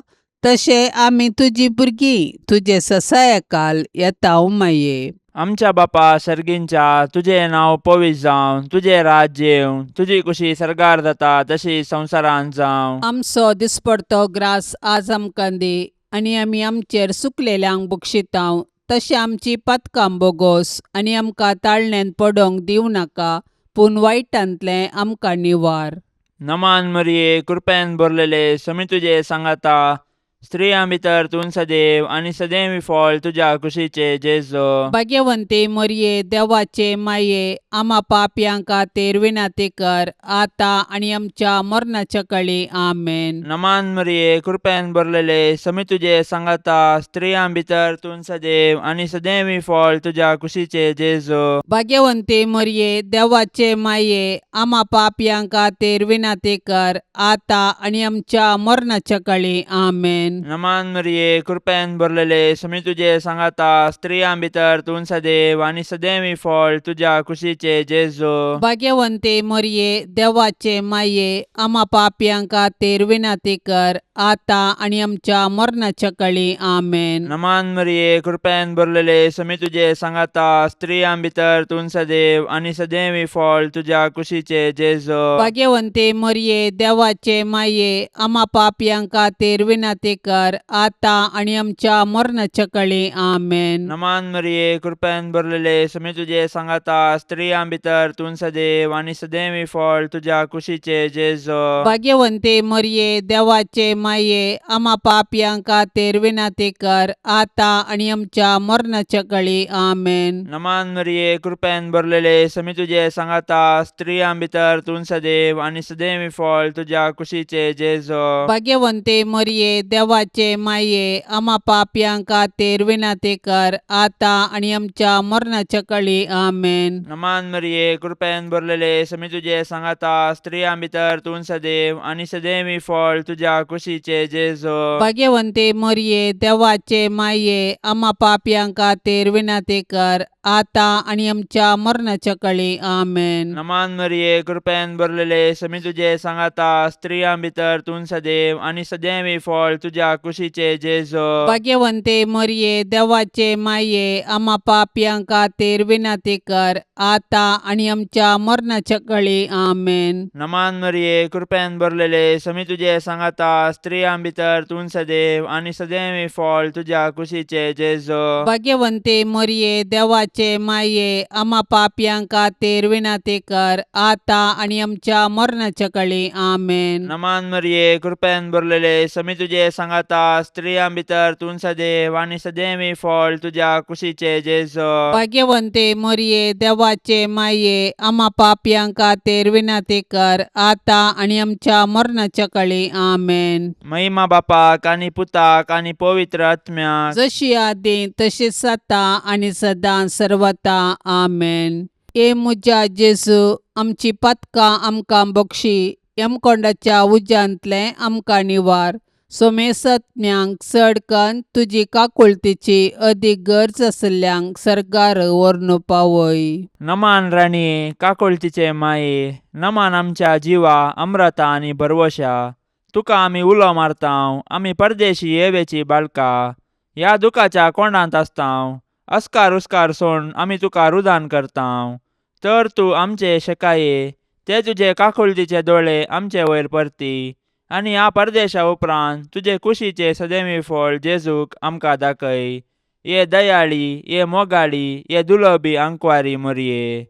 तशें आमी तुजी भुरगीं तुजे ससायकाल येता माये. आमच्या बापा सर्गींच्या तुजें नांव पवित्र जावं, तुजें राज्य येवं, तुजी कुशी सर्गार जाता तशी संवसारांत जावं. आमचो दिसपडतो ग्रास आज आमकां दी आनी आमी आमचेर सुकलेल्यांक बक्षितांव तशें आमची पातकां बोगोस आनी आमकां ताळण्यांत पडोंक दिवं नाका पूण वायटांतलें आमकां निवार. नमान मरिये, कृपेन भरलेले, समी तुजे सांगाता, स्त्रियां भितर तूं सदैव आनी सदैव फळ तुज्या कुशीचे जेजो. भाग्यवंती मरये, देवाचे माये, आमा पापयां खातीर विनंती कर आतां आनी आमच्या मरणाच्या कळी. आमेन. नमान मरिये, कृपेन भरलेले, समी तुजे सांगाता, स्त्रियां भितर तूं सदैव आनी सदैव फळ तुज्या कुशीचे जेजो. भाग्यवंती मरये, देवाचे माये, आमा पापयां खातीर विनंती कर आतां आनी आमच्या मरणाच्या कळी. आमेन. नमान मरिये, कृपेन भरलेले, समी तुजे सांगाता, स्त्रियां भितर तूं सदैव आनी सदैव फळ तुज्या कुशीचे जेजो. भाग्यवंती मरये, देवाचे माये, आमा पापयां खातीर विनंती कर आतां आनी आमच्या मरणाच्या कळी. आमेन. नमान मरिये, कृपेन भरलेले, समी तुजे सांगाता, स्त्रियां भितर तूं सदैव आनी सदैव फळ तुज्या कुशीचे जेजो. भाग्यवंती मरये, देवाचे माये, आमा पापयां खातीर विनंती कर आतां आनी आमच्या मरणाच्या कळी. आमेन. नमान मरिये, कृपेन भरलेले, समी तुजे सांगाता, स्त्रियां भितर तूं सदैव आनी सदैव फळ तुज्या कुशीचे जेजो. भाग्यवंती मरये, देवाचे माये, आमा पापयां खातीर विनंती कर आतां आनी आमच्या मरणाच्या कळी. आमेन. नमान मरिये, कृपेन भरलेले, समी तुजे सांगाता, स्त्रियां भितर तूं सदैव आनी सदैव फळ तुज्या कुशीचे जेजो. भाग्यवंती मरये, देवाचे माये, आमा पापयां खातीर विनंती कर आतां आनी आमच्या मरणाच्या कळी. आमेन. नमान मरिये, कृपेन भरलेले, समी तुजे सांगाता, स्त्रियां भितर तूं सदैव आनी सदैव फळ तुज्या कुशीचे जेजो. भाग्यवंती मरये, देवाचे माये, आमा पापयां खातीर विनंती कर आतां आनी आमच्या मरणाच्या कळी. आमेन. नमान मरिये, कृपेन भरलेले, समी तुजे सांगाता, स्त्रियां भितर तूं सदैव आनी सदैव फळ तुज्या कुशीचे जेजो. भाग्यवंती मरये, देवाचे माये, आमा पापयां खातीर विनंती कर आतां आनी आमच्या मरणाच्या कळी. आमेन. नमान मरिये, कृपेन भरलेले, समी तुजे सांगाता, स्त्रियां भितर तूं सदैव आनी सदैव फळ तुज्या कुशीचे जेजो. भाग्यवंती मरये, देवाचे माये, आमा पापयां खातीर विनंती कर आतां आनी आमच्या मरणाच्या कळी. आमेन. नमान मरिये, कृपेन भरलेले, समी तुजे सांगाता, स्त्रियां भितर तूं सदैव आनी सदैव फळ तुज्या कुशीचे जेजो. भाग्यवंती मरये, देवाचे माये, आमा पापयां खातीर विनंती कर आतां आनी आमच्या मरणाच्या कळी. आमेन. महिमा बापाक आनी पुताक आनी पवित्र आत्म्याक, जशी आदी तशीच आतां आनी सदां सर्वता. आमेन. ए म्हज्या जेजू, आमची पातकां आमकां बक्षी, यमकोंडाच्या उज्यांतलें आमकां निवार, सोमेसत्म्यांक चड कन्न तुजी काकुळतीची अदीक गरज आशिल्ल्यांक सर्गार व्हरून पावय. नमान राणये, काकुळतीचे माये, नमान आमच्या जिवा अम्रता आनी भरवशा, तुका आमी उलो मारतांव, आमी परदेशी येवेची बाळका, ह्या दुखाच्या कोंडांत आसतांव, अस्कार उस्कार सोड आमी तुका रुदान करतांव, तर तूं आमचे शेकाये ते तुजे काकुळतीचे दोळे आमचे वयर परती आनी ह्या परदेशा उपरांत तुजे कुशीचे सदैवी फळ जेजूक आमकां दाखय. ये दयाळी, ये मोगाळी, ये दुलबी आंकवारी मोरये,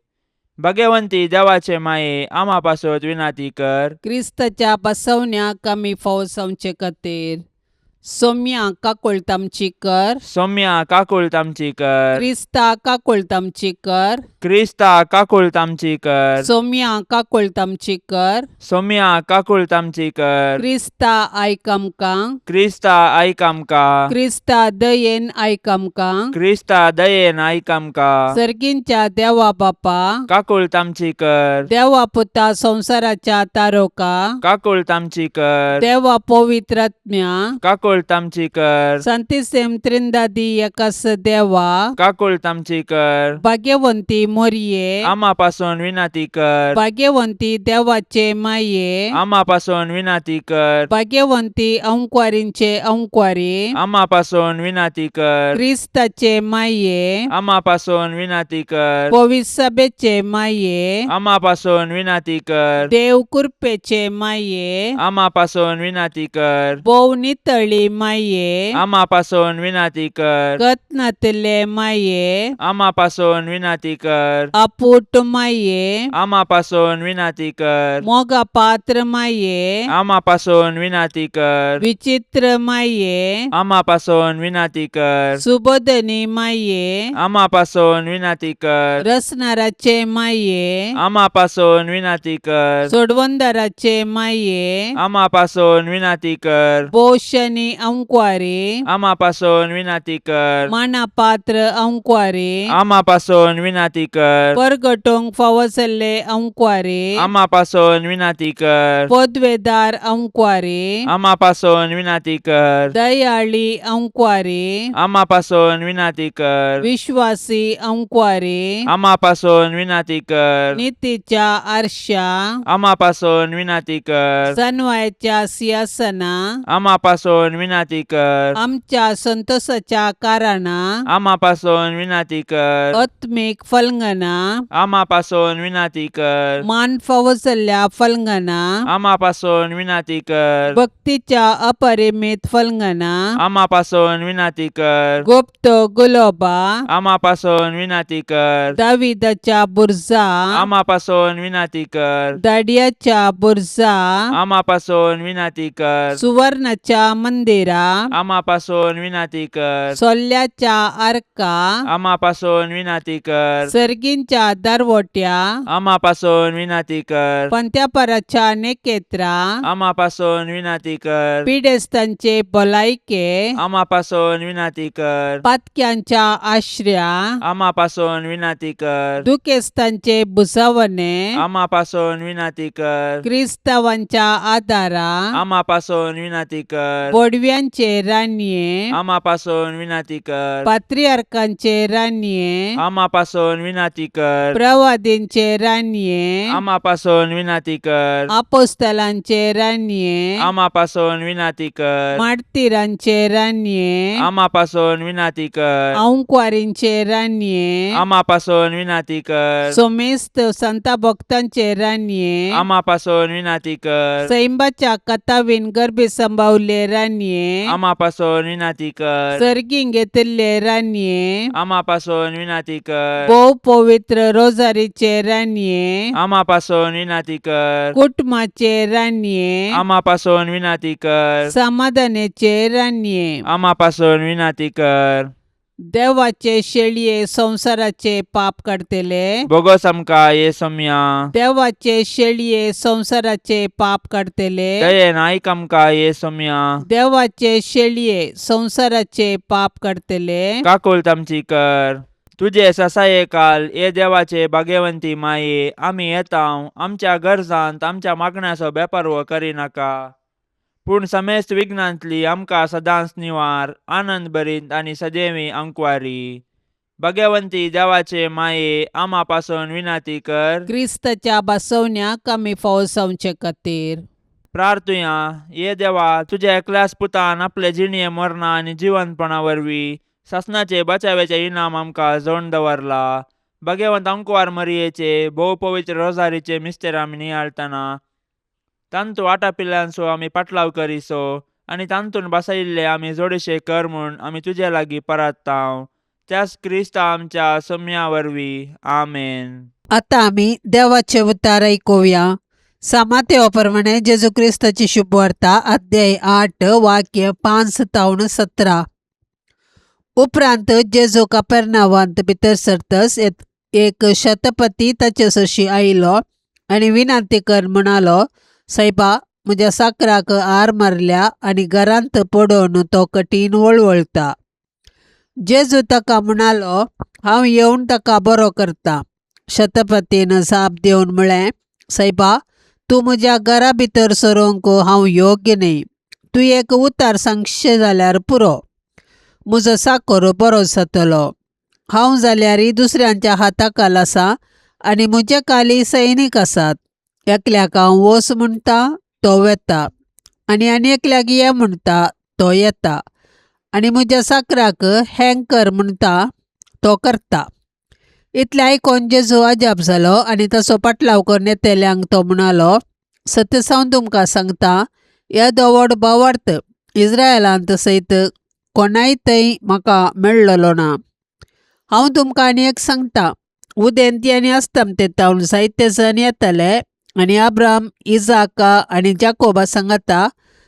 भगवंती देवाचे माये, आमा पासत विनाती कर. क्रिस्ताच्या बसवण्याक आमी फावो जावचे खातीर सोम्या काकुळट आमची कर. सोम्या काकुळट आमची कर. क्रिस्ता काकुळट आमची कर. क्रिस्ता काकुळट आमची कर. सोम्या काकुळट आमची कर. सोम्या काकुळट आमची कर. क्रिस्ता आयक आमकां. क्रिस्ता आयक आमकां. क्रिस्ता दयेन आयक आमकां. क्रिस्ता दयेन आयक आमकां. सर्गींच्या देवा बापा, काकुळट आमची कर. देवा पुता संवसाराच्या तारोका, काकुळट आमची कर. देवा पवित्रात्म्या, काकुळट काकुळट आमची कर. सांतिसेम त्रिंदादी एकास देवा, काकुळट आमची कर. भाग्यवंती मोरये, आमा पासून विनंती कर. भाग्यवंती देवाचे माये, आमा पासून विनंती कर. भाग्यवंती अंकवारींचे अंकवारी, आमा पासून विनंती कर. क्रिस्ताचे माये, आमा पासून विनंती कर. पविसभेचे माये, आमा पासून विनंती कर. देव कृपेचे माये, आमा पासून विनंती कर. भोव नितळी माये, आमा पासून विनंती कर. गतनातले माये, आमा पासून विनंती कर. अपूट माये, आमा पासून विनंती कर. मोगा पात्र माये, आमा पासून विनंती कर. विचित्र माये, आमा पासून विनंती कर. सुबोधनी माये, आमा पासून विनंती कर. रसनाराचे माये, आमा पासून विनंती कर. सोडवंदाराचे माये, आमा पासून विनंती कर. पोषणी अंकवारी, आमा पासून विनंती कर. मानापात्र अंकवारी, आमा पासून विनंती कर. परगटोंक फावो जाल्ले अंकवारी, आमा पासून विनंती कर. पदवेदार अंकवारी, आमा पासून विनंती कर. दयाळी अंकवारी, आमा पासून विनंती कर. विश्वासी अंकवारी, आमा पासून विनंती कर. नितीच्या आरशा, आमा पासून विनंती कर. सनवायच्या सिंहासना, आमा पासून विनंती कर. आमच्या संतोषाच्या कारणा, आमा पासून विनंती कर. आत्मीक फलंगना, आमा पासून विनंती कर. मान फावो जाल्ल्या फलंगना, आमा पासून विनंती कर. भक्तीच्या अपरिमित फलंगना, आमा पासून विनंती कर. गुप्त गुलोबा, आमा पासून विनंती कर. दाविदाच्या बुर्जा, आमा पासून विनंती कर. दाडियाच्या बुर्जा, आमा पासून विनंती कर. सुवर्णाच्या मंदिरा, आमा पासून विनंती कर. सोल्ल्याच्या आर्का, आमा पासून विनंती कर. सर्गींच्या दारवट्या, आमा पासून विनंती कर. पंत्यापराच्या नेकेत्रा, आमा पासून विनंती कर. पिडेस्तांचे भलायके, आमा पासून विनंती कर. पातक्यांच्या आश्र्या, आमा पासून विनंती कर. दुखेस्तांचे भुसावणे, आमा पासून विनंती कर. क्रिस्तावांच्या आदारा, आमा पासून विनंती कर. बोडव्यांचे रानये, आमा पासून विनंती कर. पात्रियार्कांचे रानये, आमा पासून विनंती कर. प्रवादींचे रानये, आमा पासून विनंती कर. आपोस्तलांचे रानये, आमा पासून विनंती कर. मार्तीरांचे रानये, आमा पासून विनंती कर. अंकवारींचे रानये, आमा पासून विनंती कर. सोमेस्त संता भक्तांचे रानये, आमा पासून विनंती कर. सैंबाच्या कथावीन गर्भी संभावले रानये, आमा पासून विनंती कर. सर्गीं घेतिल्ले रानये, आमा पासून विनंती कर. भोव पवित्र रोजारीचे रानये, आमा पासून विनंती कर. कुटुंबाचे रानये, आमा पासून विनंती कर. समाधानाचे रानये, आमा पासून विनंती कर. देवाचे शेळये संवसाराचे पाप काडतले, बोगस आमकां ये सोम्या. देवाचे शेळये संवसाराचे पाप काडतले, दयेन आयक आमकां ये सोम्या. देवाचे शेळये संवसाराचे पाप काडतले, काकुळट आमची कर. तुजे ससाये काल ये देवाचे भाग्यवंती माये, आमी येता आमच्या गरजांत आमच्या मागण्याचो बेपारवो करिनाका, पूण समेस्त विघ्नांतली आमकां सदांच निवार, आनंद भरीत आनी सदैवी अंकवारी. भाग्यवंती देवाचे माये, आमा पासून विनंती कर. क्रिस्ताच्या बसवण्याक आमी फावो जावचे खातीर. प्रार्थुया. ये देवा, तुज्या एकल्याच पुतान आपले जिणये मरणा आनी जिवंतपणा वरवीं सासणाचे बचाव्याचे इनाम आमकां जोडून दवरला. भाग्यवंत अंकवार मरियेचे भोव पवित्र रोजारीचे मिस्तेर आमी नियाळटना तांतू आटापिल्ल्यांचो आमी पाटलाव करिसो आनी तांतून बसयिल्ले आमी जोडशे कर म्हूण आमी तुजे लागीं परात्तांव, त्याच क्रिस्ता आमच्या सम्या वरवीं. आमेन. आतां आमी देवाचे उतार आयकुया. सामातेवा प्रमाणे जेजू क्रिस्ताची शुभवार्ता, अध्याय 8, वाक्य 5 तावन 17. उपरांत जेजू कापेरनावांत भितर सरतस एक शतपती ताचे सरशी आयलो आनी विनंती कर म्हणालो, सायबा, म्हज्या साकराक आर मारल्या आनी घरांत पडून तो कठीण वळवळटा. जेजू ताका म्हणालो, हांव येवन ताका बरो करता. शतपतीन जाप दिवन म्हळें, सायबा, तूं म्हज्या घरा भितर सरूंक हांव योग्य न्हय. तूं एक उतार सांगशें जाल्यार पुरो, म्हजो साकोर बरो जातलो. हांव जाल्यार दुसऱ्यांच्या हाताखाल आसा आनी म्हजे खाली सैनीक आसात. एकल्याक हांव वच म्हणटा तो वेता आनी आनी एकल्याक ये म्हणटा तो येता आनी म्हज्या साकराक हें कर म्हणटा तो करता. इतलें आयकोन जेजू अजाप जालो आनी ताचो पाटलाव करून येतल्यांक तो म्हणालो, सत्य हांव तुमकां सांगता, येदो व्हड भावार्थ इस्रायलांत सयत कोणाय थंय म्हाका मेळ्ळलो ना. हांव तुमकां आनी एक सांगता, उदेंती आनी अस्तमते तावन जायते जण येतले आनी अब्राम, इजाका आनी जाकोबा सांगाता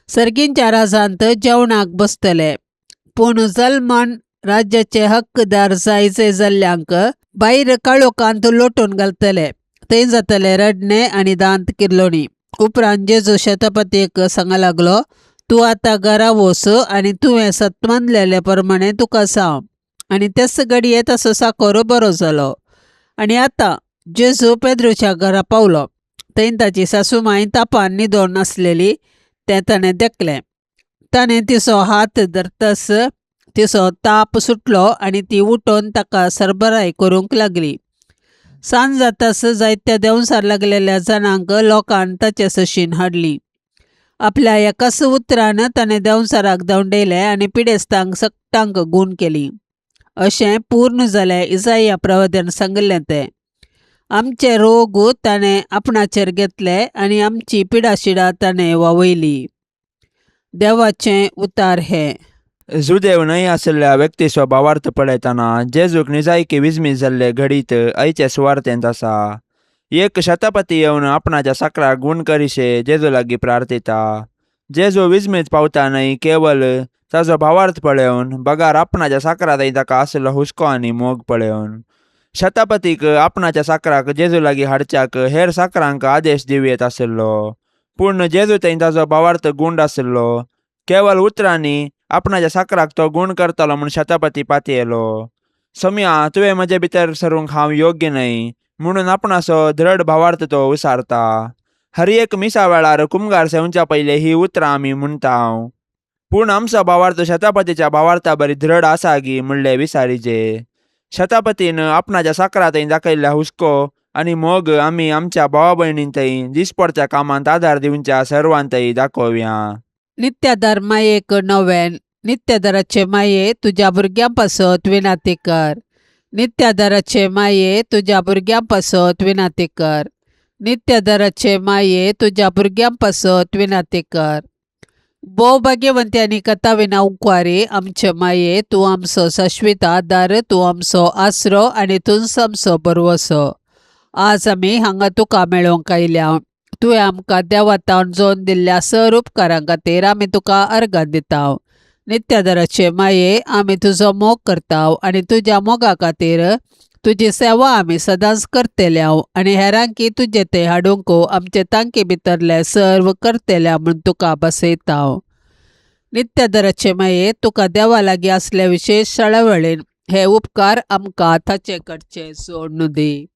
सर्गींच्या राजांत जेवणाक बसतले. पूण जल्मान राज्याचे हक्कदार जायचे जाल्ल्यांक भायर काळोखांत लोटून घालतले, थंय जातले रडणे आनी दांत किर्लोणी. उपरांत जेजू शतपतीक सांगा लागलो, तूं आतां घरा वच आनी तुवें सत मानलेले प्रमाणे तुका सांव. आनी तेच घडये ताचो साकोर बरो जालो. आनी आतां जेजू पेद्रूच्या घरा पावलो. थंय ताची सासूमाय तापान न्हिदोन आसलेली तें ताणें देखलें. ताणें तिचो हात धरतस तिचो ताप सुटलो आनी ती उठून ताका सरबराय करूंक लागली. सांज जातास जायत्या देंवसार लागलेल्या जाणांक लोकान ताचे सशीन हाडली. आपल्या एकाच उतरान ताणें देंवचाराक धांवडयले आनी पिडेस्तांक सगटांक गूण केली. अशें पूर्ण जालें इजाया प्रवाद्यान सांगिल्लें तें. आमचे रोग ताणें आपणाचेर घेतले आनी आमची पिडाशिडा ताणें वावयली. देवाचें उतार हें. जुदेव न्हय आशिल्ल्या व्यक्तीचो भावार्थ पळयतना जेजूक निजायकी विजमीत जाल्ले घडीत आयचे सुवार्थेंत आसा. एक शतपती येवन आपणाच्या साकराक गूण करिशे जेजू लागीं प्रार्थिता. जेजू विजमीत पावता न्हय केवल ताजो भावार्थ पळोवन, बगार आपणाच्या साकरा थंय ताका आशिल्लो हुस्को आनी मोग पळोवन. शतपतीक आपणाच्या साकराक जेजू लागीं हाडच्याक हेर साकरांक आदेश दिवयेत आशिल्लो, पूण जेजू थंय ताजो भावार्थ गुंड आशिल्लो. केवल उतरांनी आपणाच्या साकराक तो गूण करतलो म्हूण शतपती पातयेलो. सोम्या, तुवें म्हजे भितर सरूंक हांव योग्य न्हय म्हणून आपणाचो दृढ भावार्थ तो उसारता. हर एक मिसा वेळार कुमगार सेवच्या पयले ही उतरां आमी म्हणटा. पूण आमचो भावार्थ शतपतीच्या भावार्था बरी दृढ आसा गी म्हणलें विसारीजे. शतपतीन आपणाच्या साकरा थंय दाखयल्ल्या हुस्को आनी मोग आमी आमच्या भावा भयणीं थंय दिसपडच्या कामांत आदार दिवच्या सर्वांतय दाखोवया. नित्यादार मायेक नव्यान. नित्यादाराचे माये, तुज्या भुरग्यां पासत विनाती कर. नित्यादाराचे माये, तुज्या भुरग्यां पासत विनाती कर. नित्यादाराचे माये, तुज्या भुरग्यां पासत विनाती कर. भोव भाग्यवंती आनी कथाविना उंकवारी आमचे माये, तूं आमचो शाश्वीत आदार, तूं आमचो आसरो आनी तूंच आमचो भरवसो. आज आमी हांगा तुका मेळोवंक आयल्या. तुवें आमकां देवातावन जोन दिल्ल्या सर उपकारां खातीर आमी तुका अर्गां दिता. नित्यादाराचे माये, आमी तुजो मोग करता आनी तुज्या मोगा खातीर तुजी सेवा आमी सदांच करतल्या आनी हेरांकी तुजे थंय हाडूंक आमचे तांकी भितरले सर्व करतल्या म्हूण तुका बसयता. नित्यादाराचे माये, तुका देवा लागीं आसल्या विशेश वेळेन हे उपकार आमकां ताचे कडचे सोडून दी.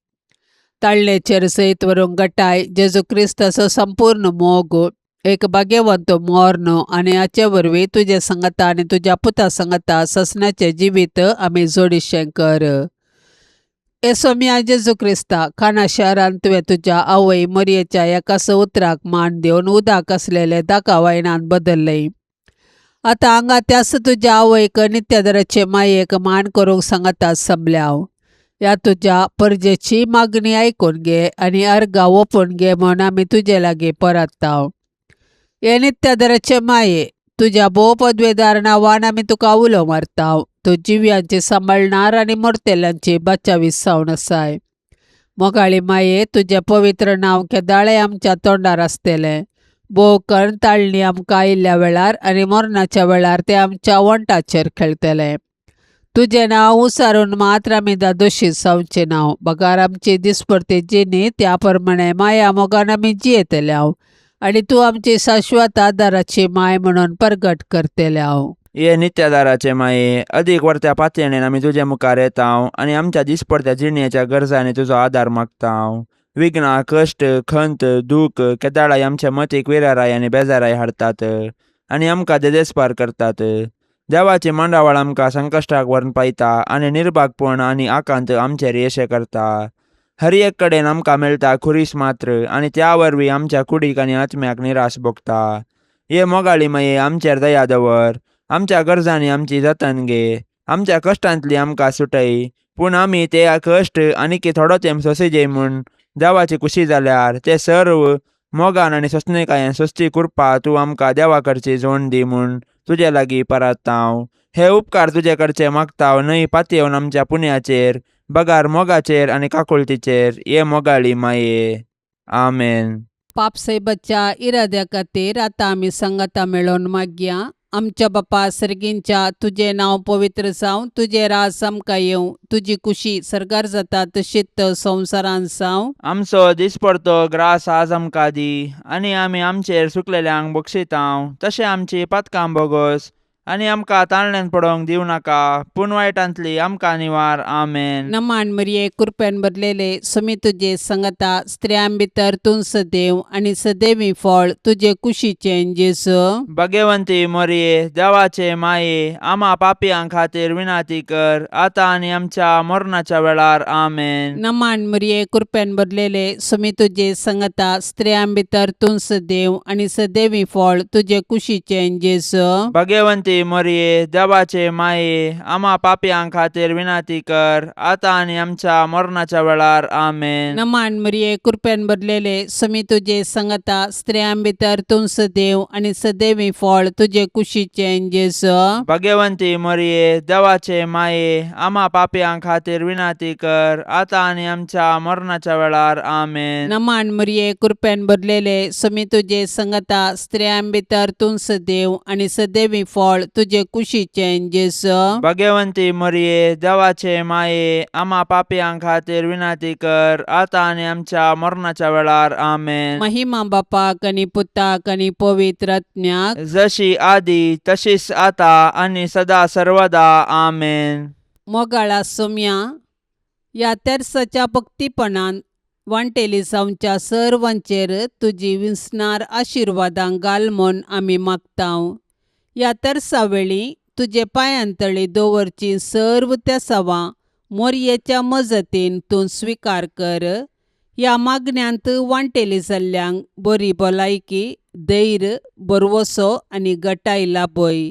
ताळ्ळेचेर सयत व्हरूंक गटाय जेजू क्रिस्ताचो संपूर्ण मोग, एक भाग्यवंत मोर्न आनी हाचे वरवीं तुजे सांगाता आनी तुज्या पुता सांगाता ससनाचें जिवीत आमी जोडिशें कर. हे सोम्या जेजू क्रिस्ता, खाना शहरांत तुवें तुज्या आवय मोरयेच्या एकाच उतराक मान दिवन उदक आसलेलें दाका वायनान बदल्लें. आतां हांगा त्याच तुज्या आवयक नित्यादराचे मायेक मान करूंक सांगाता संबल्या. ह्या तुज्या परजेची मागणी आयकून घे आनी अर्गां ओपून घे म्हूण आमी तुजे लागीं परतता. हे नित्यादराचे माये, तुज्या भोव पदवेदार नांवान आमी तुका उलो मारता. तूं जिव्यांची सांबाळणार आनी मरतेल्यांची बचावी जावन आसाय. मोगाळी माये, तुजें पवित्र नांव केदाळे आमच्या तोंडार आसतलें. भोव करून ताळणी आमकां आयिल्ल्या वेळार आनी मरणाच्या वेळार तें आमच्या वंटाचेर खेळटलें. तुजें नांव उसारून मात्र आमी दादोशी जावचें नांव, बगार आमची दिसपडती जिणी त्या प्रमाणे माया मोगान आमी जियेतले आनी तूं आमची शाश्वत आदाराची माय म्हणून परगट करतले. ये नित्यादाराचे माये, अदीक वर्त्या पातयेणेन आमी तुजे मुखार येता आनी आमच्या दिसपडत्या जिणेच्या गरजांनी तुजो आदार मागता. विघ्नां, कश्ट, खंत, दूख केदाळाय आमच्या मतीक विराराय आनी बेजाराय हाडटात. आनी आमकां देदेस्पार करतात. देवाची मांडावळ आमकां संकश्टाक व्हरून पायता आनी निर्भागपण आनी आकांत आमचेर येशे करता. हर एक कडेन आमकां मेळटा खुरीस मात्र आनी त्या वरवीं आमच्या कुडीक आनी आत्म्याक निराश भोगता. ये मोगाळी माये, आमचेर दया दवर. आमच्या गरजांनी आमची जतन घे. आमच्या कश्टांतली आमकां सुटय, पूण आमी ते कश्ट आनीक थोडो तेंप सोंसिजे म्हूण देवाची खुशी जाल्यार ते सर्व मोगान आनी सोंसणीकायेन सोंसची कृपा तूं आमकां देवा कडची जोड दी म्हूण तुजे लागीं परातांव. हे उपकार तुजे कडचे मागताव न्हय पातयेवन आमच्या पुण्याचेर, बगार मोगाचेर आनी काकुळटीचेर. ये मोगाळी माये, आमेन. पापसाहेबाच्या इराद्या खातीर आतां आमी सांगाता मेळोवन मागया. आमच्या बापा सर्गींच्या, तुजें नांव पवित्र जावं, तुजें राज आमकां येवं, तुजी कुशी सर्गार जाता तशीच संवसारांत जावं. आमचो दिसपडतो ग्रास आज आमकां दी आनी आमी आमचेर सुकलेल्यांक बक्षितांव तशें आमची पातकां बोगोस आनी आमकां ताळण्यान पडोवंक दिवं नाका, पूण वायटांतली आमकां निवार. आमेन. नमान मरिये, कृपेन भरलेले, सुमी तुजे संगता, स्त्रियां भितर तूं सदैव आनी सदैवी फळ तुजे कुशीचें जेजू. भगवंती मोरये, देवाचे माये, आमा पापयां खातीर विनाती कर, आतां आनी आमच्या मरणाच्या वेळार. आमेन. नमान मरिये, कृपेन भरलेले, सुमी तुजे संगता, स्त्रियां भितर तूं सदैव आनी सदैवी फळ तुजे कुशीचें जेजू. भगवंती मोरये, देवाचे माये, आमा पापयां खातीर विनाती कर, आतां आनी आमच्या मरणाच्या वेळार. आमेन. नमान मरिये, कृपेन भरलेले, सुमी तुजे संगता, स्त्रियां भितर तूं सदैव आनी सदैवी फळ तुजे कुशीचें जेजू. भगवंती मोरये, देवाचे माये, आमा पापयां खातीर विनाती कर, आतां आनी आमच्या मरणाच्या वेळार. आमेन. नमान मरिये, कृपेन भरलेले, सुमी तुजे संगता, स्त्रियां भितर तूं सदैव आनी सदैवी फळ तुजे कुशीचें जेजू. भगवंती मोरये, देवाचे माये, आमा पापयां खातीर विनाती कर, आतां आनी आमच्या मरणाच्या वेळार. आमेन. महिमा बापाक आनी पुताक आनी पवित्र आत्म्याक, जशी आदी तशीच आता आनी सदा सर्वदा. आमेन. मोगाळा सोम्या, ह्या तेर्साच्या भक्तीपणान वांटेली जावच्या सर्वांचेर तुजी विसणार आशिर्वादां घाल म्हूण आमी मागतांव. ह्या तेर्सा वेळी तुजे पांयांतळी दवरची सर्व तेसावां मोरयेच्या मजतीन तूं स्विकार कर. ह्या मागण्यांत वांटेली जाल्ल्यांक बरी भलायकी, धैर्य, भरवसो आनी गटाय लाभय.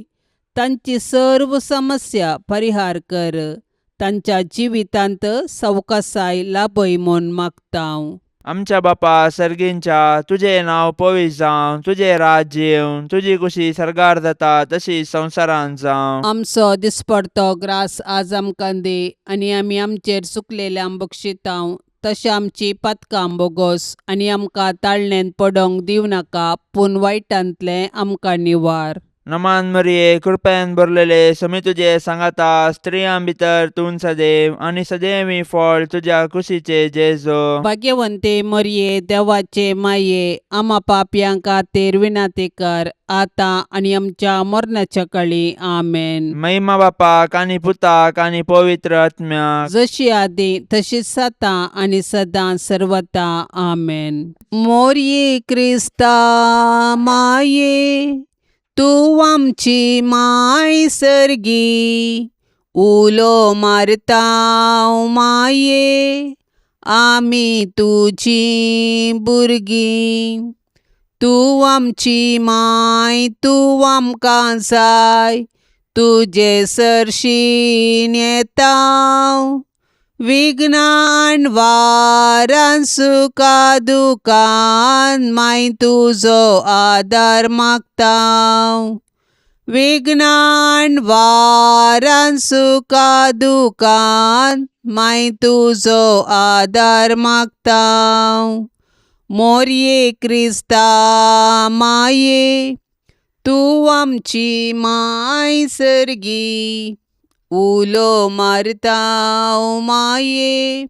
तांची सर्व समस्या परिहार कर. तांच्या जिवितांत सवकासाय लाभय म्हूण मागतांव. आमच्या बापा सर्गींच्या, तुजें नांव पवित्र जावं, तुजें राज्य येवं, तुजी कुशी सर्गार जाता तशी संवसारांत जावं. आमचो दिसपडतो ग्रास आज आमकां दी आनी आमी आमचेर चुकलेल्यांक बक्षितांव तशें आमची पातकां बोगोस आनी आमकां ताळणेंत पडोवंक दिवं नाका, पूण वायटांतलें आमकां निवार. नमान मरिये, कृपेन भरलेले, समी तुजे सांगाता, स्त्रियां भितर तूं सदैव आनी सदैवी फळ तुज्या कुशीचे जेजो. भाग्यवंते मरिये, देवाचे माये, आमा पापयां खातीर विनाती कर, आतां आनी आमच्या मरणाच्या कळी. आमेन. महिमा बापाक आनी पुताक आनी पवित्र आत्म्याक, जशी आदी तशीच आतां आनी सदां सर्वता. आमेन. मोरये क्रिस्ता माये, तूं आमची माय सर्गी, उलो मारता माये, आमी तुजी भुरगीं. तूं आमची माय, तूं आमकां जाय, तुजे सरशीं येता. विघ्नान वारान सुखा दुखान माय तुजो आदार मागता. विघ्नान वारान सुखा दुखान माय तुजो आदार मागता. मोरये क्रिस्ता माये, तूं आमची माय सर्गी, उलो मारता माये,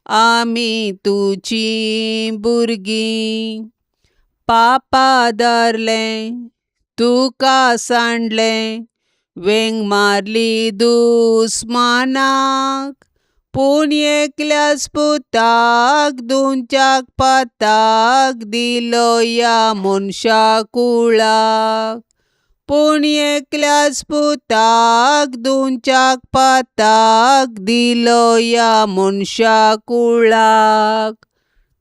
आमी तुजी भुरगीं. पापा धरलें तुका सांडलें, वेंग मारली दुस्मानाक, पूण एकल्याच पुताक दोनच्याक पाताक दिलो ह्या मनशा कुळाक. पूण एकल्याच पुताक दिवच्याक पाताक दिलो ह्या मनशा कुळाक.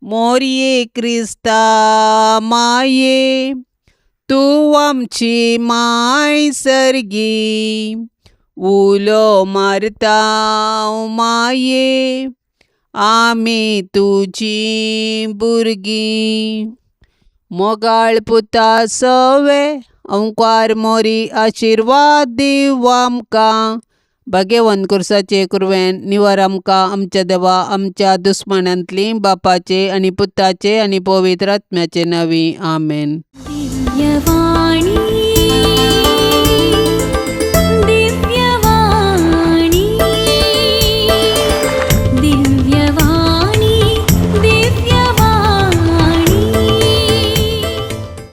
मोरये क्रिस्ता माये, तूं आमची माय सर्गी, उलो मारता माये, आमी तुजीं भुरगीं. मोगाळ पुता सवे ओंकार मोरी आशिर्वाद दीव आमकां. भाग्यवंत खुर्साचे कुरवेन निवार आमकां आमच्या देवा आमच्या दुस्मानांतली, बापाचे आनी पुताचे आनी पवित्र आत्म्याचे नांवी, आमेन. दिव्यवाणी.